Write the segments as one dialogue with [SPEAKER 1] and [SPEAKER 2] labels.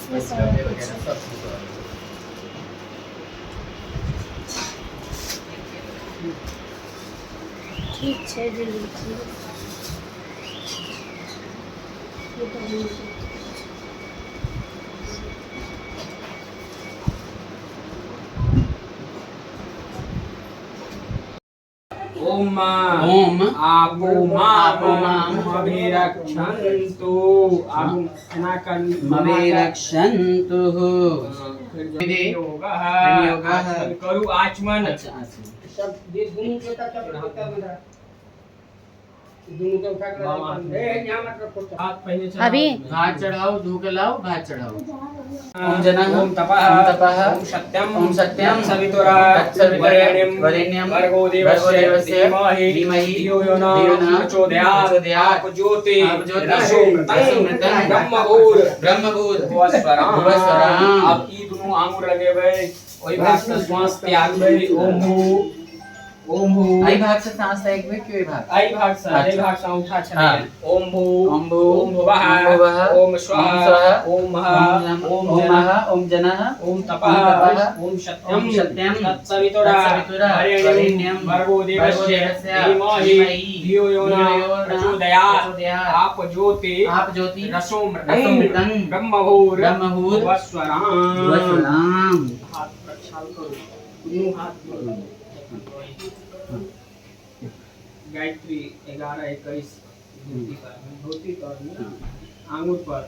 [SPEAKER 1] से सब
[SPEAKER 2] वगैरह सब चीज।
[SPEAKER 1] ठीक छै जे छै।
[SPEAKER 3] ओम
[SPEAKER 2] ओम
[SPEAKER 3] आपो
[SPEAKER 2] आपो माम
[SPEAKER 3] अभिरक्षन्तु। आगू एना कर।
[SPEAKER 2] मवेरक्षन्तु।
[SPEAKER 3] विनियोगः।
[SPEAKER 2] विनियोगः।
[SPEAKER 3] आचमन करू, आचमन।
[SPEAKER 2] अच्छा अच्छा।
[SPEAKER 4] सब जे दुनू के तब दुनू के उठा के
[SPEAKER 3] बाबा।
[SPEAKER 4] ए, यहाँ मत रखो तो।
[SPEAKER 3] हाथ पहले चढ़ाओ।
[SPEAKER 1] अभी?
[SPEAKER 2] भात चढ़ाओ, धो के लाओ, भात चढ़ाओ। ओम जनः,
[SPEAKER 3] ओम तपः,
[SPEAKER 2] ओम तपः,
[SPEAKER 3] ओम सत्यम,
[SPEAKER 2] ओम सत्यम,
[SPEAKER 3] तत्सवितुरा,
[SPEAKER 2] तत्सवितुरा,
[SPEAKER 3] वरेण्यं,
[SPEAKER 2] वरेण्यं,
[SPEAKER 3] भर्गो
[SPEAKER 2] भर्गो
[SPEAKER 3] देवस्य,
[SPEAKER 2] देवस्य,
[SPEAKER 3] धीमहि,
[SPEAKER 2] धीमहि,
[SPEAKER 3] धियो यो न
[SPEAKER 2] धियो न
[SPEAKER 3] प्रचोदयात्।
[SPEAKER 2] प्रचोदयात्।
[SPEAKER 3] आप ज्योति,
[SPEAKER 2] आप ज्योति,
[SPEAKER 3] रसोमृतं,
[SPEAKER 2] रसोमृतं,
[SPEAKER 3] ब्रह्मभूर,
[SPEAKER 2] ब्रह्मभूत,
[SPEAKER 3] भुवस्वराम।
[SPEAKER 2] भुवस्वराम।
[SPEAKER 3] आब ई दुनू आंगुर लगेबै, ओहि भाग से श्वास त्यागबै। ओम भू, ओम भू।
[SPEAKER 2] एहि भाग से सांस त्यागबै कि ओहि भाग?
[SPEAKER 3] एहि भाग से, एहि
[SPEAKER 2] अच्छा।
[SPEAKER 3] भाग से औंठा छलै।
[SPEAKER 2] हाँ।
[SPEAKER 3] ओम भू,
[SPEAKER 2] ओम भू,
[SPEAKER 3] ओम भुवः,
[SPEAKER 2] ओम भुवः,
[SPEAKER 3] ओम स्वः,
[SPEAKER 2] ओम स्वः,
[SPEAKER 3] ओम महः,
[SPEAKER 2] ओम
[SPEAKER 3] ओम
[SPEAKER 2] ओम
[SPEAKER 3] जनः,
[SPEAKER 2] महः, ओम जनः,
[SPEAKER 3] ओम तपः,
[SPEAKER 2] ओम तपः,
[SPEAKER 3] ओम सत्यम,
[SPEAKER 2] ओम सत्यम,
[SPEAKER 3] तत्सवितुरा,
[SPEAKER 2] तत्सवितुरा,
[SPEAKER 3] वरेण्यं,
[SPEAKER 2] वरेण्यं,
[SPEAKER 3] भर्गो
[SPEAKER 2] भर्गो
[SPEAKER 3] देवस्य,
[SPEAKER 2] देवस्य,
[SPEAKER 3] धीमहि,
[SPEAKER 2] धीमहि,
[SPEAKER 3] धियो यो न
[SPEAKER 2] धियो यो न
[SPEAKER 3] प्रचोदयात्।
[SPEAKER 2] प्रचोदयात्।
[SPEAKER 3] आप ज्योति,
[SPEAKER 2] आप ज्योति,
[SPEAKER 3] रसोमृतं,
[SPEAKER 2] रसोमृतं,
[SPEAKER 3] ब्रह्मभूर,
[SPEAKER 2] ब्रह्मभूर,
[SPEAKER 3] भुवस्वराम।
[SPEAKER 2] भुवस्वराम।
[SPEAKER 3] हाथ प्रक्षाल करू, दुनू हाथ। गायत्री 11:21 धोती पर, धोती पर ने आंगुर पर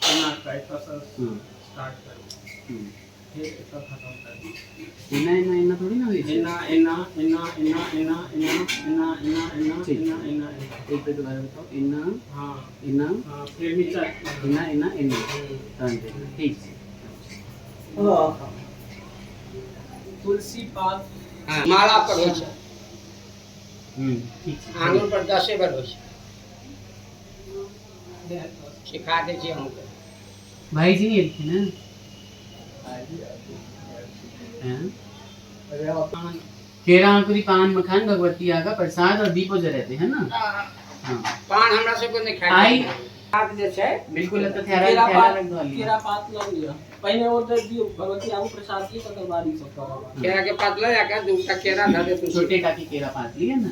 [SPEAKER 3] एना कऽ एतऽसँ स्टार्ट करू, फेर एतऽ खतम करू।
[SPEAKER 2] एना एना एना थोड़ी ना होइ छै।
[SPEAKER 3] एना एना एना एना एना एना एना एना एना
[SPEAKER 2] ठीक।
[SPEAKER 3] एना एना एना।
[SPEAKER 2] एक बेर दोबारा बताओ। एना,
[SPEAKER 3] हाँ।
[SPEAKER 2] एना,
[SPEAKER 3] हाँ, फेर नीचा।
[SPEAKER 2] एना एना एना, तहन फेर ठीक छै।
[SPEAKER 3] तुलसी पात।
[SPEAKER 4] हाँ, माला पर होइ छै।
[SPEAKER 2] ठीक छै।
[SPEAKER 4] आंगुर पर 10 बेर होइ छै। सिखा दै छी अहूँके।
[SPEAKER 2] भाईजी नहीं एलखिन हैं? हैं? केरा, अंकुरी, पान, मखान, भगवती आगा प्रसाद और दीपो जराते हैं ना? हाँ।
[SPEAKER 4] पान हमरा सबके नहि खाइ।
[SPEAKER 2] आइ
[SPEAKER 4] पात जे छै।
[SPEAKER 2] बिल्कुल, तऽ थैला
[SPEAKER 3] केरा
[SPEAKER 2] थैला
[SPEAKER 3] पात।
[SPEAKER 2] लग धऽ लिअ।
[SPEAKER 3] केरा पात लऽ लिअ पहिने, ओ दे दियौ, भगवती आगू प्रसाद दियौ, तकर बाद ई सब करब।
[SPEAKER 4] केरा के पात लऽ जाके दूटा केरा धऽ दे तुलसी।
[SPEAKER 2] छोटे काकी केरा पात लिअ ना।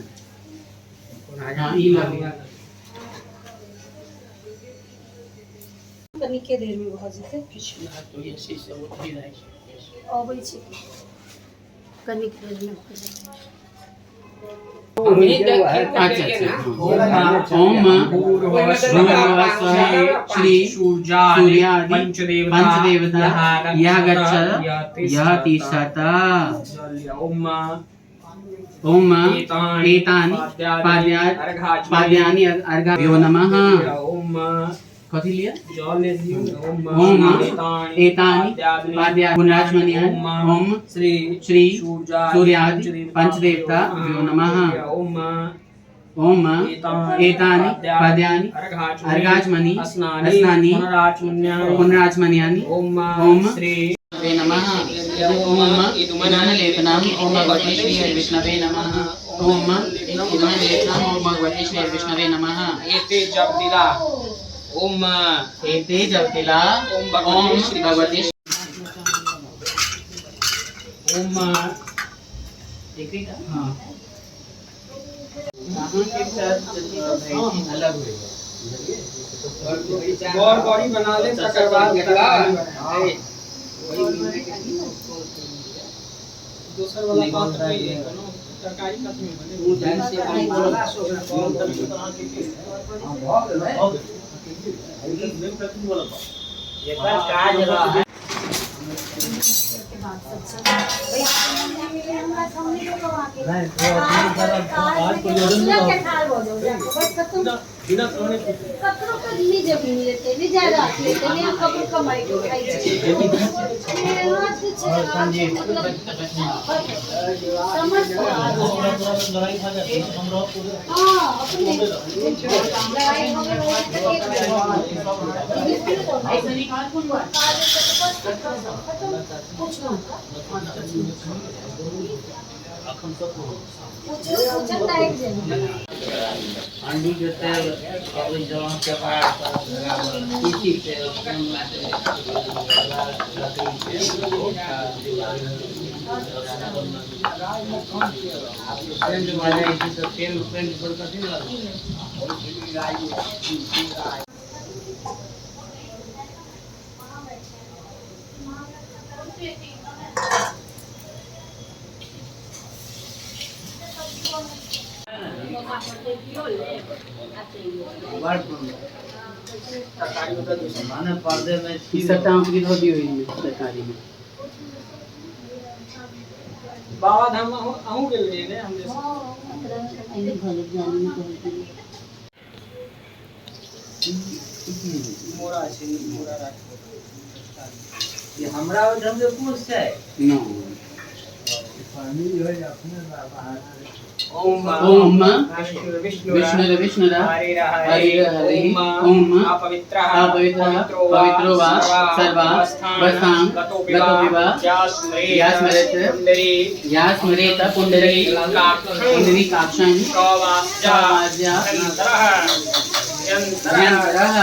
[SPEAKER 2] हाँ, ई लऽ लिअ।
[SPEAKER 1] कनिके देरमे भऽ जेतै।
[SPEAKER 4] किछु नहि होतौ, एसी से उठि जाइ छै।
[SPEAKER 1] अबै छै, कनिक देरमे भऽ जेतै।
[SPEAKER 4] हमही देखिए
[SPEAKER 2] अच्छा
[SPEAKER 4] ना।
[SPEAKER 2] अच्छा। ओम भूर्भुवः स्वः श्री
[SPEAKER 3] सूर्यादि
[SPEAKER 2] सूर्यादि
[SPEAKER 3] पंचदेवता
[SPEAKER 2] पंचदेवता यः गच्छ
[SPEAKER 3] यः
[SPEAKER 2] यः तिष्ठत।
[SPEAKER 3] ओम
[SPEAKER 2] ओम
[SPEAKER 3] एतानि
[SPEAKER 2] एतानि
[SPEAKER 3] पाद्यानि
[SPEAKER 2] पाद्यानि अर्घाभ्यो नमः।
[SPEAKER 3] ओम
[SPEAKER 2] कथी लिअ?
[SPEAKER 3] जल दियौ। ओम
[SPEAKER 2] ओम
[SPEAKER 3] एतानि
[SPEAKER 2] एतानि पाद्या पुनराचमनीय। ओम
[SPEAKER 3] श्री
[SPEAKER 2] श्री
[SPEAKER 3] सूर्यादि
[SPEAKER 2] सूर्यादि पंचदेवता भ्यो नमः।
[SPEAKER 3] ओम
[SPEAKER 2] ओम एतानि पाद्यानि अर्घाचमनी
[SPEAKER 3] अस्नानि
[SPEAKER 2] अस्नानि
[SPEAKER 3] पुनराचमन्यानि
[SPEAKER 2] पुनराचमनीयानि।
[SPEAKER 3] ओम
[SPEAKER 2] ओम
[SPEAKER 3] श्री
[SPEAKER 2] वे नमः। ओम इदुमनलेपनम् ओम भगवते श्री विष्णवे नमः। ओम इदुमनलेपनम् ओम भगवते श्री विष्णवे नमः।
[SPEAKER 3] एते जपतिला ओम
[SPEAKER 2] एते जपतिला
[SPEAKER 3] ओम भगवते
[SPEAKER 2] ओम
[SPEAKER 3] श्री
[SPEAKER 2] भगवते
[SPEAKER 3] ओम
[SPEAKER 2] एकरीटा।
[SPEAKER 3] हाँ।
[SPEAKER 2] अहाँके जल्दी भाईजी अलग होइए।
[SPEAKER 3] गौर गौरी बना ले, तकर बाद तरकारी बनाएब। दोसर वाला पात्र नहीं है कोनो तरकारी, कथी में बने?
[SPEAKER 4] एकर काज रह
[SPEAKER 1] के बात सब छै हमरा सामने लोग आके के ठाढ़ भऽ जाउ जाके, बस खत्म। ककरो के नहि जमीन लेतै, नहि जायदाद लेतै, नहि ककरो कमाइ के खाइ छै। एना छै, मतलब समझ तो आ छै। हाँ, अपने लड़ाई हो गेल तऽ एक खत्म, कुछ ना।
[SPEAKER 2] अंडी के तेल अबै जमा के पार तीसी तेल पेंट वाले तो तेल पेंट पर कथी लागल। धोती हुई है सरकारी में
[SPEAKER 3] बाबा धाम अहूँ गेल रहियै ने हमरे मोरा छै मोरा राख
[SPEAKER 4] ये हमरा ओहिठाम जे कुछ छै
[SPEAKER 2] नो।
[SPEAKER 3] ओम
[SPEAKER 2] ओम
[SPEAKER 3] विष्णु
[SPEAKER 2] विष्णु विष्णु
[SPEAKER 3] हरि
[SPEAKER 2] हरि हरि ओम
[SPEAKER 3] अपवित्रः
[SPEAKER 2] अपवित्रः पवित्रो वा सर्वा अवस्थां
[SPEAKER 3] गतोऽपि
[SPEAKER 2] गतोऽपि वा
[SPEAKER 3] या
[SPEAKER 2] या स्मरेत्
[SPEAKER 3] पुण्डरी
[SPEAKER 2] या स्मरेत पुण्डरी पुण्डरीकाक्षं
[SPEAKER 3] सवाज्य
[SPEAKER 2] यन्तरः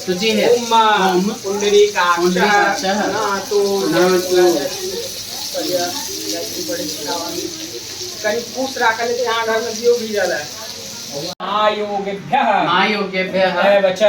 [SPEAKER 2] शुचिः
[SPEAKER 3] ओम
[SPEAKER 2] ओम
[SPEAKER 3] पुण्डरीकाक्षः
[SPEAKER 2] पुण्डरीकाक्षः
[SPEAKER 3] नातु
[SPEAKER 2] नातु।
[SPEAKER 3] कहीं पूछ राखल है यहाँ घर में दियो भी जाला है। आयोगेभ्यः
[SPEAKER 2] आयोगेभ्यः
[SPEAKER 3] एवच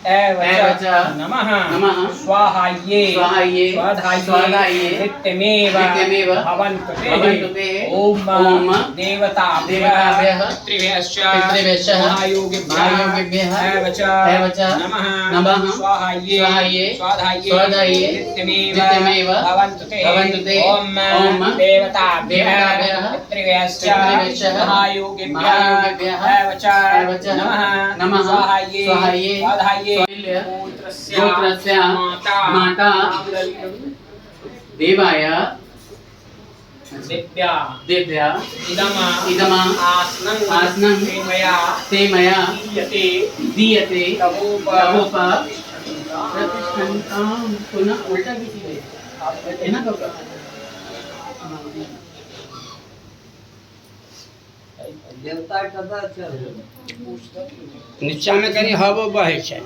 [SPEAKER 3] एवच नमः
[SPEAKER 2] नमः
[SPEAKER 3] स्वाहाये
[SPEAKER 2] स्वाहाये
[SPEAKER 3] स्वाधाये
[SPEAKER 2] स्वाधाये
[SPEAKER 3] नित्यमेव
[SPEAKER 2] नित्यमेव
[SPEAKER 3] भवन्तु ते
[SPEAKER 2] भवन्तु ते
[SPEAKER 3] ओम
[SPEAKER 2] ओम
[SPEAKER 3] देवताभ्यः
[SPEAKER 2] देवताभ्यः
[SPEAKER 3] पितृभ्यश्च
[SPEAKER 2] पितृभ्यश्च
[SPEAKER 3] महायोगिभ्यः
[SPEAKER 2] महायोगिभ्यः
[SPEAKER 3] एवच
[SPEAKER 2] एवच
[SPEAKER 3] नमः
[SPEAKER 2] नमः
[SPEAKER 3] स्वाहाये
[SPEAKER 2] स्वाहाये
[SPEAKER 3] स्वाधाये
[SPEAKER 2] स्वाधाये
[SPEAKER 3] नित्यमेव
[SPEAKER 2] नित्यमेव
[SPEAKER 3] भवन्तु ते
[SPEAKER 2] भवन्तु ते
[SPEAKER 3] ओम
[SPEAKER 2] ओम
[SPEAKER 3] देवताभ्यः
[SPEAKER 2] देवताभ्यः
[SPEAKER 3] पितृभ्यश्च
[SPEAKER 2] पितृभ्यश्च
[SPEAKER 3] महायोगिभ्यः
[SPEAKER 2] महायोगिभ्यः
[SPEAKER 3] एवच
[SPEAKER 2] एवच
[SPEAKER 3] नमः
[SPEAKER 2] नमः
[SPEAKER 3] स्वाहाये
[SPEAKER 2] स्वाहाये
[SPEAKER 3] स्वाधाये
[SPEAKER 2] गोत्रस्य
[SPEAKER 3] माता
[SPEAKER 2] माता देवाय
[SPEAKER 3] दिव्या
[SPEAKER 2] दिव्या
[SPEAKER 3] इदम
[SPEAKER 2] इदम
[SPEAKER 3] आसनं
[SPEAKER 2] आसनं
[SPEAKER 3] ते मया
[SPEAKER 2] ते मया
[SPEAKER 3] दीयते
[SPEAKER 2] दीयते
[SPEAKER 3] तवोप
[SPEAKER 2] तवोप प्रतिष्ठन्तां। पुनः उल्टा किसी है ना कब
[SPEAKER 4] देवता कतऽ चल
[SPEAKER 5] नीचा में कनी हवो बहै छै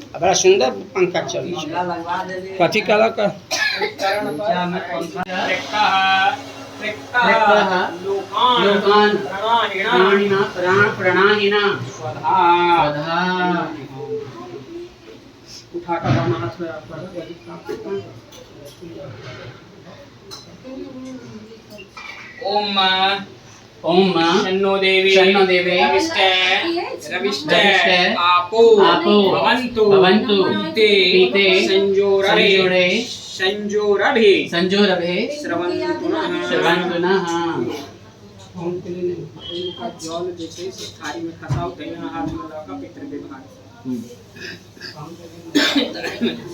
[SPEAKER 5] आ बड़ा सुंदर पंखा चलै छै।
[SPEAKER 4] पंखा लगवा देलियै
[SPEAKER 5] कथी कहलक
[SPEAKER 4] नीचा में पंखा
[SPEAKER 3] त्रिक्तः त्रिक्तः
[SPEAKER 2] त्रिक्तः
[SPEAKER 3] लोकान्
[SPEAKER 2] लोकान्
[SPEAKER 3] प्राणिना
[SPEAKER 2] प्राणिना प्राण प्राणाहिना
[SPEAKER 3] स्वधा
[SPEAKER 2] स्वधा।
[SPEAKER 3] उठा कर बामा हाथ में रखो। ओम
[SPEAKER 2] ओम
[SPEAKER 3] शन्नो देवी
[SPEAKER 2] शन्नो देवी
[SPEAKER 3] रविष्ट रविष्ट
[SPEAKER 2] रविष्ट
[SPEAKER 3] आपो
[SPEAKER 2] आपो
[SPEAKER 3] भवन्तु
[SPEAKER 2] भवन्तु
[SPEAKER 3] ते
[SPEAKER 2] पीते
[SPEAKER 3] संजोरभे
[SPEAKER 2] संजोरे
[SPEAKER 3] संजोरभे
[SPEAKER 2] संजोरभे
[SPEAKER 3] स्रवन्तु नः
[SPEAKER 2] स्रवन्तु नः।
[SPEAKER 3] हम के लिए नहीं जल जे छै से थारी में खसाउ तहिना हाथ में लऽ कऽ पितृ विभाग।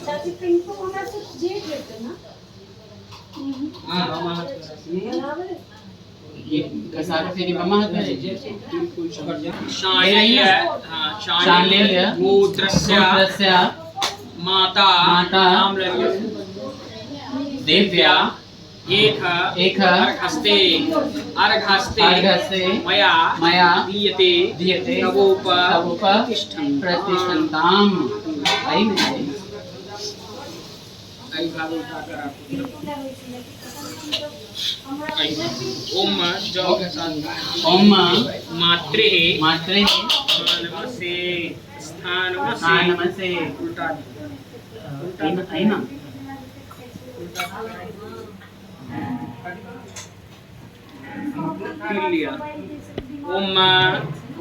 [SPEAKER 1] चाची पिंकू हमरा से जेठ हेतै ना
[SPEAKER 3] हां बामा हाथ में रखनी।
[SPEAKER 1] बराबर
[SPEAKER 2] ये कसार फेरी बमा हाथ में
[SPEAKER 3] शाण्डिल्य हां
[SPEAKER 2] शाण्डिल्य
[SPEAKER 3] गोत्रस्य
[SPEAKER 2] गोत्रस्य
[SPEAKER 3] माता
[SPEAKER 2] माता
[SPEAKER 3] आम्लर्य
[SPEAKER 2] देव्या
[SPEAKER 3] एक
[SPEAKER 2] एक
[SPEAKER 3] अर्घस्ते अर्घस्ते
[SPEAKER 2] अर्घस्ते
[SPEAKER 3] मया
[SPEAKER 2] मया
[SPEAKER 3] दीयते
[SPEAKER 2] दीयते
[SPEAKER 3] तवोप
[SPEAKER 2] तवोप प्रतिष्ठन्ताम्। आई में
[SPEAKER 3] आई भाग उठाकर आपको ओम जौ
[SPEAKER 2] ओम
[SPEAKER 3] मातृ
[SPEAKER 2] मातृ
[SPEAKER 3] स्थानमसे स्थानमसे
[SPEAKER 2] स्थानमसे
[SPEAKER 3] उल्टा
[SPEAKER 2] आई ना
[SPEAKER 3] फिर लिया। ओम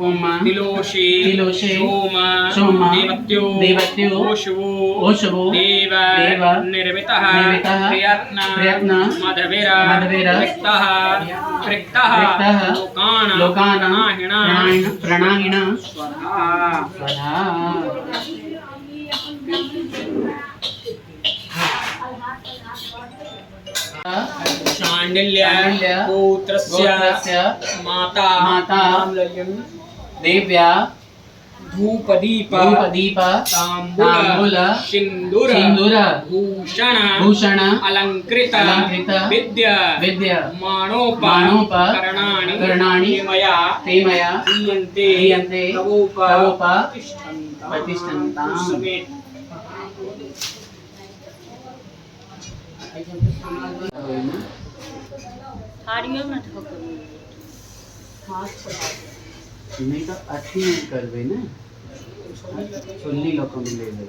[SPEAKER 2] ओम
[SPEAKER 3] तिलोषे
[SPEAKER 2] तिलोषे
[SPEAKER 3] सोम
[SPEAKER 2] सोम
[SPEAKER 3] देवत्यो
[SPEAKER 2] देवत्यो
[SPEAKER 3] ओशवो
[SPEAKER 2] ओशवो
[SPEAKER 3] देव
[SPEAKER 2] देव
[SPEAKER 3] निर्मितः
[SPEAKER 2] निर्मितः
[SPEAKER 3] प्रयत्न
[SPEAKER 2] प्रयत्न
[SPEAKER 3] मधवेर
[SPEAKER 2] मधवेर
[SPEAKER 3] रिक्तः रिक्तः
[SPEAKER 2] रिक्तः
[SPEAKER 3] लोकान्
[SPEAKER 2] लोकान्
[SPEAKER 3] प्राणाहिणा
[SPEAKER 2] प्राणाहिणा
[SPEAKER 3] स्वधा
[SPEAKER 2] स्वधा।
[SPEAKER 3] शाण्डिल्य
[SPEAKER 2] शाण्डिल्य
[SPEAKER 3] गोत्रस्य
[SPEAKER 2] गोत्रस्य
[SPEAKER 3] माता
[SPEAKER 2] माता
[SPEAKER 3] आम्लर्यं
[SPEAKER 2] देव्या
[SPEAKER 3] धूप दीप
[SPEAKER 2] धूप दीप
[SPEAKER 3] तांबूल
[SPEAKER 2] तांबूल
[SPEAKER 3] सिंदूर
[SPEAKER 2] सिंदूर
[SPEAKER 3] भूषण
[SPEAKER 2] भूषण
[SPEAKER 3] अलंकृत
[SPEAKER 2] अलंकृत
[SPEAKER 3] विद्या
[SPEAKER 2] विद्या
[SPEAKER 3] माणोप
[SPEAKER 2] माणोप
[SPEAKER 3] करणानि
[SPEAKER 2] करणानि
[SPEAKER 3] ते मया
[SPEAKER 2] ते मया
[SPEAKER 3] दीयन्ते
[SPEAKER 2] दीयन्ते
[SPEAKER 3] तवोप
[SPEAKER 2] तवोप
[SPEAKER 3] प्रतिष्ठन्तां
[SPEAKER 2] प्रतिष्ठन्ताम्।
[SPEAKER 3] समेत
[SPEAKER 1] थारियोमे धऽ कऽ हाथ
[SPEAKER 2] नहि तऽ अथी नहि करबै ने, छोलनी लऽ कऽ मिलेबै।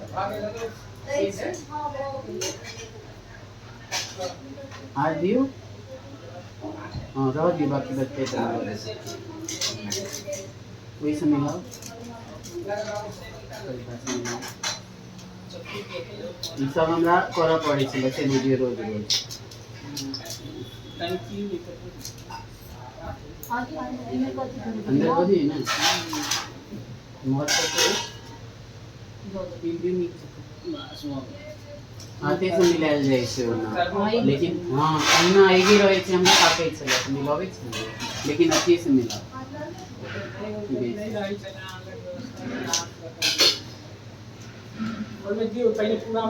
[SPEAKER 2] हाथ दियौ। हँ, रह दियौ, बाकी बच्चे तऽ ओहिसँ मिलाउ, तरीकासँ मिलाउ। ई सब हमरा करऽ पड़ै छलै से बुझियौ रोज रोज।
[SPEAKER 3] Thank you.
[SPEAKER 2] अन्दर कऽ दियै ने मौत कऽ। हाथे से मिलायल जाइ छै ओना, लेकिन हँ, ओना आगे रहै छै। हमरा ताकै छलै तऽ मिलबै छलै, लेकिन अथिये से मिलाउ बेसी।
[SPEAKER 3] ओहिमे दियौ पहिले पूरा।